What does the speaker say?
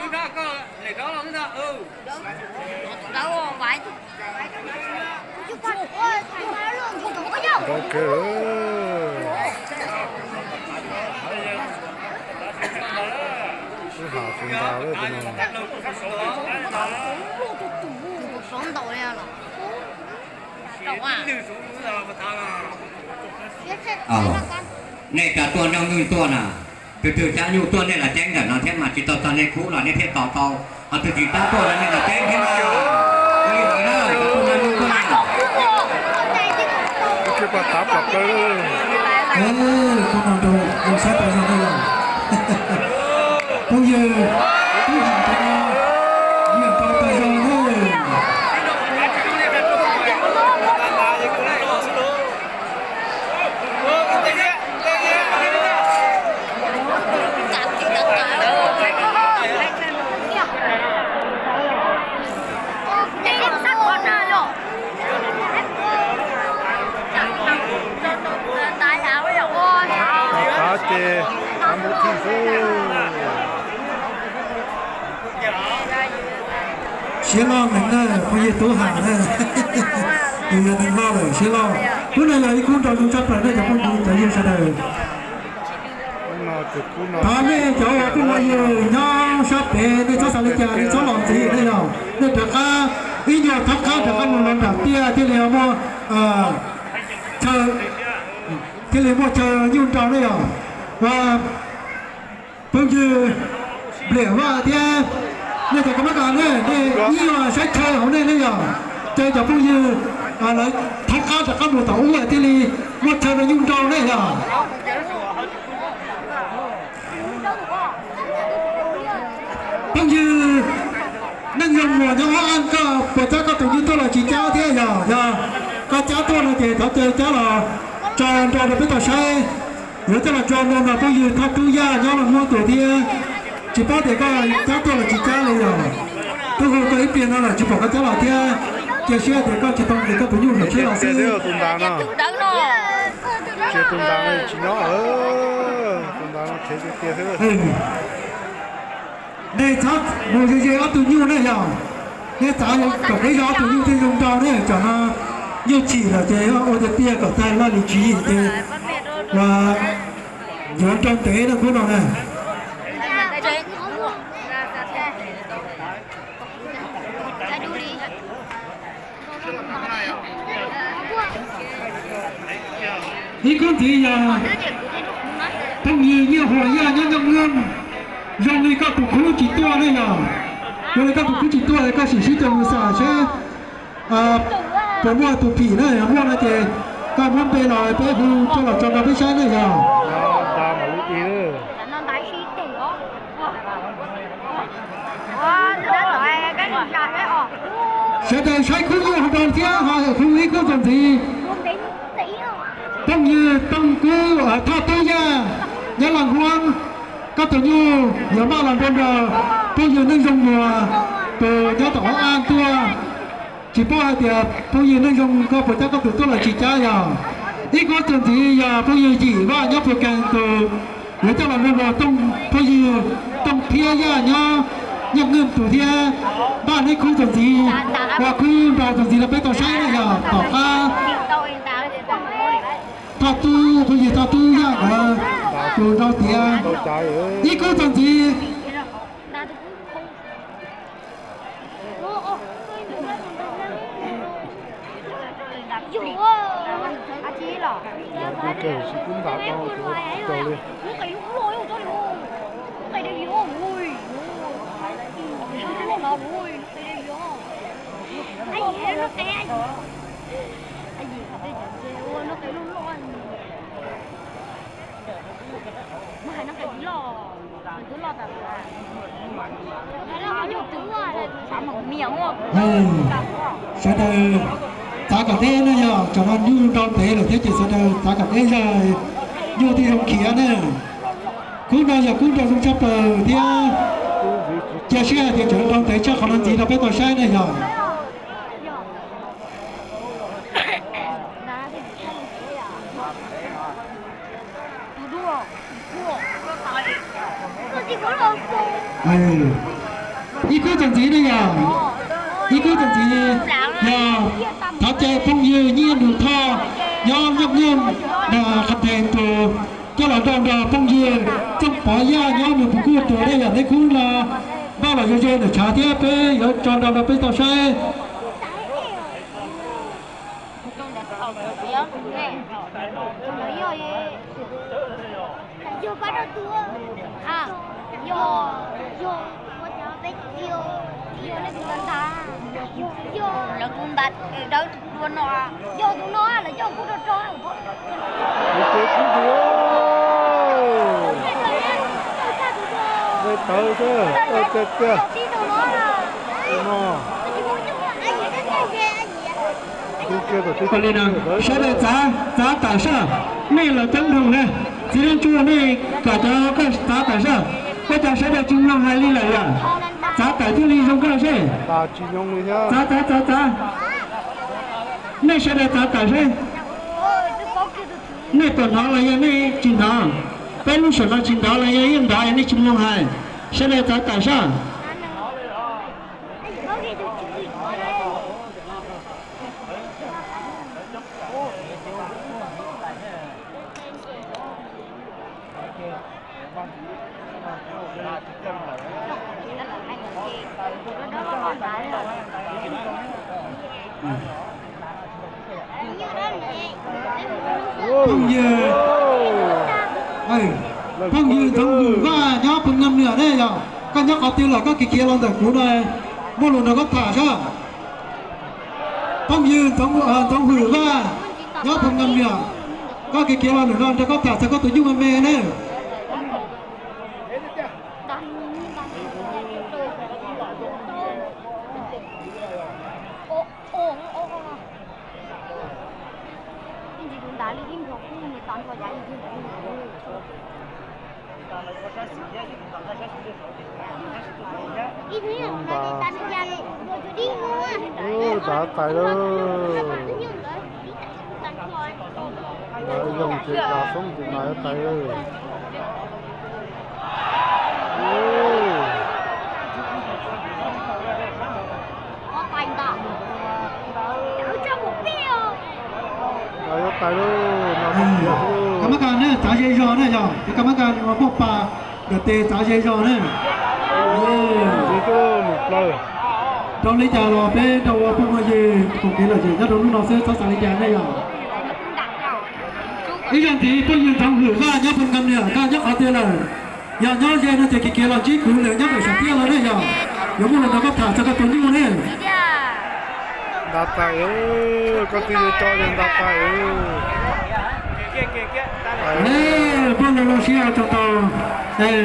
Nrau kawg. Wb ham tsis nrau lawm tus no. Nej cov tuaj nyob nyuj tuaj na, tus twg cab nyuj tuaj nej los ceeb ntawm no thiab mas tsis tau txog nej khub los nej thiaj tos tau. Ho tus tsis tab tuaj los nej los ceeb thiab na. Ua li ntawd na, cov tuaj nyob nyuj tuaj na. Kuv no rau zoo sab tas zog na yog. Phooj ywg, tub ham rau no, yeej rau tas zog na. Tav ces tav npau thij xwb. Siab loj heev na, phooj ywg tub ham na. Tus yog neeg loj lawm siab loj. Hnub no yog ib khub nrau zoo tshaj plaws nej cov phooj ywg cov yawg sawv daws. Thov nej cov uas phooj ywg nyob sab pem nej txhob xav li cas, nej txhob los ntxiv nej yog, nej rov qab ib nyuag thab qab rov qab mus los nram tiaj thiaj li muaj chaw, thiaj li muaj chaw nyuj nrau nej yog. Ua phooj ywg Npliam Vaj thiab nej cov kab mab kas ne, nej ib nyuag saib chaw hauv nej ne yog, caw cov phooj ywg lawv thab qab rov qab mus tom ub thiaj li muaj chaw rau nyuj nrau ne yog. Phooj ywg Neej Zoo Muas nyob Ob Aj, koj puas cab koj tus nyuj tuaj los tsis cab thiab yog? Yog koj cab tuaj no ces thov caw cab los tso nrau rau peb tau saib. Yuav coj los tso nrau no phooj ywg Thoj Tub Yaj nyob Looj Muab tus thiab. Tsis paub tias koj cab tuaj los tsis cab li yog. Twb hu koj ib pliag no los tsis pom koj cab los thiab. Cia siab tias koj tsis tau ntes koj tus nyuj saum tsheb los xwb. Tus ntawd no tsis nyob, tus ntawd no khiav tiag tiag xwb. Nej txhob mus ze ze ob tug nyuj ne yog. Nej txav kom peb yog ob tug nyuj thiaj zoo nrau ne, tsam no nyuj chim lawm ces ua tiag tiag kom tag laj li tswv yim ces ua yuav nrau ntev no khub no na. Ib khub ntxiv yog phooj ywg Nyiaj Huas Yaj nyob Nyooj Looj, zoo li koj tus khub tsis tuaj ne yog. Zoo li koj tus khub tsis tuaj es koj sim sib cog mus xam seb puas muaj tus phim na, yog muaj no ces koj muab npe los peb hu coj los tso rau peb saib ne yog. Sawv daws saib khub nyuj hauv nrau thiab ho hu ib khub txuas ntxiv. Phooj ywg Tooj Kub, Thoj Tub Yaj nyob Looj Huab, koj tus nyuj yuav maj los nrau nrog phooj ywg Neej Zoo Muas tus nyob tom Ob Aj tuaj. Tsis paub hais tias phooj ywg Neej Zoo koj puas cab koj tus tuaj los tsis cab yog. Ib khub txuas ntxiv yog phooj ywg Yim Vaj nyob Phu Kees tus yuav coj los nrog Tooj, phooj ywg Tooj Thiab Yaj nyob Nyooj Nkeej tus thiab. Npaj neb khub txuas ntxiv, ua khub nrau txuas ntxiv rau peb tau saib ne yog. Tom qab Thoj Tub, phooj ywg Thoj Tub Yaj nkawd tus nrau tiav. Ib khub txuas ntxiv. Sawv daws txav kom deb na yog, tsam no nyuj nrau ntev lawm thiab ces sawv daws txav kom deb zog, nyuj thiaj zoo khiav na. Khub no yog khub nrau zoo tshaj plaws thiab cia siab hais tias tseem nrau ntev tshaj qhov no ntxiv rau peb tau saib na yog. Ib khub txuas ntxiv ne yom, ib khub txuas ntxiv yog thov caw phooj ywg Nyiaj Nus Thoj nyob Nyooj Nyooj, qhov tes tus coj los nrog nrog phooj ywg Txooj Pov Yaj nyob Nus Pus Kuj tus ne yom. Neb khub no npaj los zoo zoo ntawm tshav thiab peb yuav tso nrog rau peb tau saib. Lawv kuj nta dawb dua no, yog tus no lawv coj kuj rau rau. Kuv ces kuv tus dej tawv xwb, tawv tiag tiag no. Sawv daws txav, txav tawm sab, nej los coob dhau na, txiv neej tsuag nej kom cov koj txav tawm sab, ua cas sawv daws tsis mloog hais li lawm yom? Txav tawm thiaj li zoo nkauj seb. Txav, txav, txav, txav. Nej sawv daws txav tawm seb. Nej puas hnov los yog nej tsis hnov? Peb lub sij hawm no tsis hnov los yog yeej hnov es nej tsis mloog hais? Sawv daws txav tawm sab. Phooj ywg, phooj ywg Ntxoov Hwm Vaj nyob Phoos Ngam Nwm ne yog, koj nyob qhov twg lawm koj khiav khiav los ntawm kuv no, muaj lus nrog koj tham sab. Phooj ywg Ntxoov Hwm Vaj nyob Phoos Ngam Nwm, koj khiav khiav los ntawm no nrog koj tham txog koj tus nyuj me me ne. Ntav tais lawm. Lawv yoog ces ntav xoob ces ntav yuav tais lawm. Ntav yuav tais lawm, ntav tais lawm. Kab mab kas ne, txav ze zog ne yog, kab mab kas uas muaj pas ntawm tes txav ze zog ne. Zoo li cas los peb nrog ua phooj ua ywg koom kev lom zem nyob rau hnub no xwb txhob xav li cas ne yog. Ib zaug ntxiv phooj ywg Ntxoov Hwm Vaj nyob Phoos Ngam Nwm, koj nyob qhov twg lawm? Yog nyob ze no ces khiav khiav los ntsib kuv lawm nyob pem Saum Tiaj los ne yog. Yuav muaj lus nrog koj tham txog koj tus nyuj ne. Ntav tais, koj twb yuav tso li ntav tais. Peb los zoo siab tso tau.